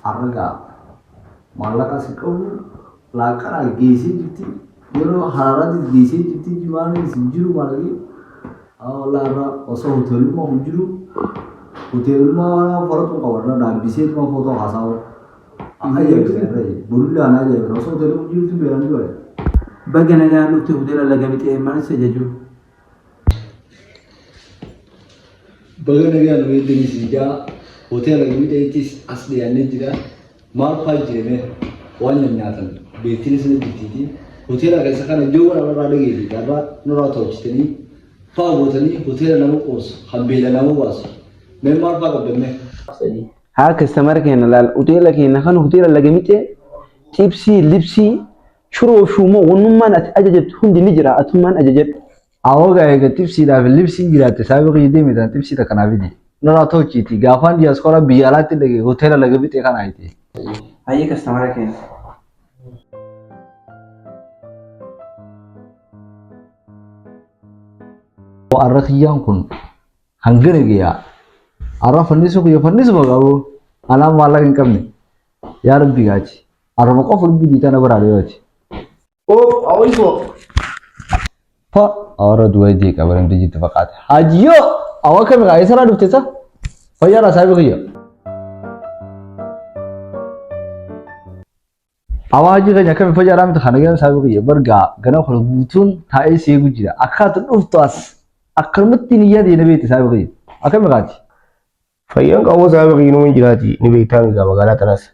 Har'a gaa maallaqas hin qabu laaqanaa geessee jirti yeroo hararaatti geessee jirti jimaanis hin jiru maallaqi wallaahi har'a osoo hoteelummaa hin jiru hoteelummaa waan faratu qaba irra dhaabbisee tuma footoo haasaa ajaa'iba borullee ana ajaa'iba osoo hoteelummaa hin jirutti beelan du'e. Baga nagaan dhufte hoteela Laga Mixee maal si ajaju? Baga nagaan nu eegdanii siin jaa hoteela Laga Mixeettis as dhiyaannee jira. Maal fa'aa jirame waan nyaatan beektiinis ni jirtiiti. Hoteela keessa kana ijoowwan irraa dhageessi irraa nurraa tolchitanii fa'aa gootanii hoteela nama qoosu kan beela nama baasu. Mee maal fa'aa qabdannee? Haa kastamara keenya laal hoteela keenya kan hoteela Laga Mixee xibsii libsii shuroo shuumoo wannummaan ati ajajattu hundi ni jira atummaan ajajadhu. Awoo gaa egaa xibsiidhaaf libsiin jiraatte saayiba kiyya deeme tan xibsii takka naa fidi. Nurraa tolchiiti gaafaan diyaaskooraa biyya alaatti dhage hoteela Laga Mixee kana ayite. Hayyee kastamara keenya. Arra kiyyaan kun hangana gayaa. Arra fannisuu kiyya fannisuma qabu. Anaan maallaqa hin qabne. Yaa Rabbi gaachi. Arruma qofa lubbuu diitaa na biraa dhiyooti. Oh, awwaisoo. Pa, awara duwai di kabarin di jitu fakkaate. Hajiyo, awa kami kaa eessarraa dhufte sa? Fayyaadha saahiba kiyya. Awa hajii keenya akkami fayyaadhaa miti kana gana saahiba kiyya bargaa gana kana guutuun taa'ee si eegu jira. Akka ati dhuftu as akkanumatti niyyaa deena beekte saahiba kiyya. Akkami kaati? Fayyaan qabu saahiba kiyya numa jiraati ni beektaa migaa magaalaa tanaas.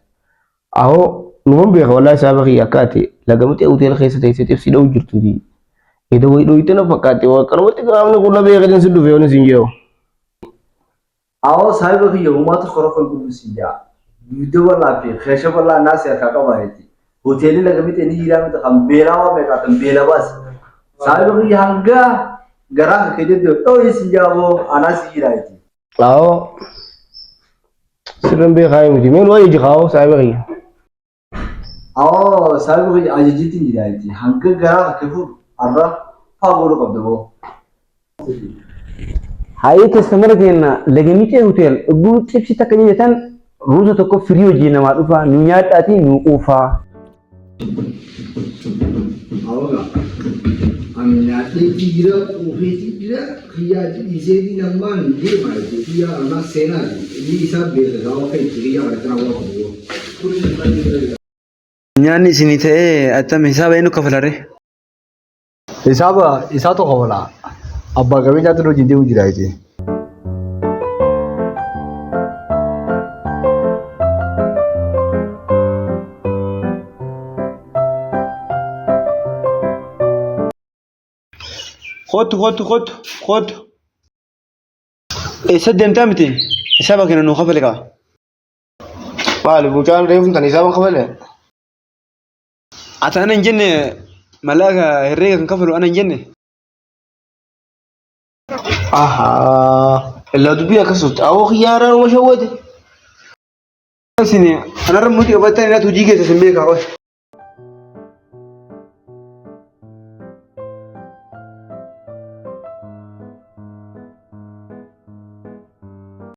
Ahoo numan beeka wallaahi saahiba kiyya akka ati Laga Mixee hoteela keessa teessee xibsii dha'u jirtuuti. Eda wayi dhoyte na fakkaate akkanumatti qaamni kun na beeketin si dhufe yoon isin jedhu. Awoo saahiba kiyya homaa tokko rakkoo hin qabdu siin jaa. Dugda bal'aa fi keesha bal'aa naa si harkaa qabaa jetti. Hoteelli Laga Mixee ni jiraa miti kan beelaa waan meeqaa kan beela baasi. Saahiba kiyya hanga garaa kee jedhu dhooyi siin jaa boo anaa si jiraa jetti. Awoo sirrin beekaa miti mee nu ajaji kaawoo saahiba kiyya. Awoo saahiba kiyya ajajiitiin jira jetti. Hanga garaa kee fuudhu har'a faa godhuu qabda boo. Hayyee kastamara keenya Laga Mixee hotel oguu xibsii takka jajatan ruuza tokko firii hojii namaa dhufa nu nyaadhaatii nu quufaa. Awwaga ani nyaadheetii jira quufeetii jira kiyyaa achi dhiiseetii nammaan deema jechuudha kiyyaa kanaa seenaati inni isaa beeka gaafa akka itti kiyyaa kana kana waa qabu. Nyaanni isinii ta'ee attam hisaaba eenyu kafalaree? Hisaaba isaatu kafala abbaa qabeenyaatu wajjin deemu jira jechuudha. Kottu kottu kottu kottu. Eessa deemtaa miti? Hisaaba keenya nuu kafali kaa. Maali mucaan reefu tan hisaaba kafale? Ati ana hin jenne mallaqa herreega kan kafalu ana hin jenne. Ahaa. Illaa dubbii akkasutti. Awoo kiyyaaraan uma shawwate. Isin anarra muti qabattan irratti hojii keessa isin beekaa qofa.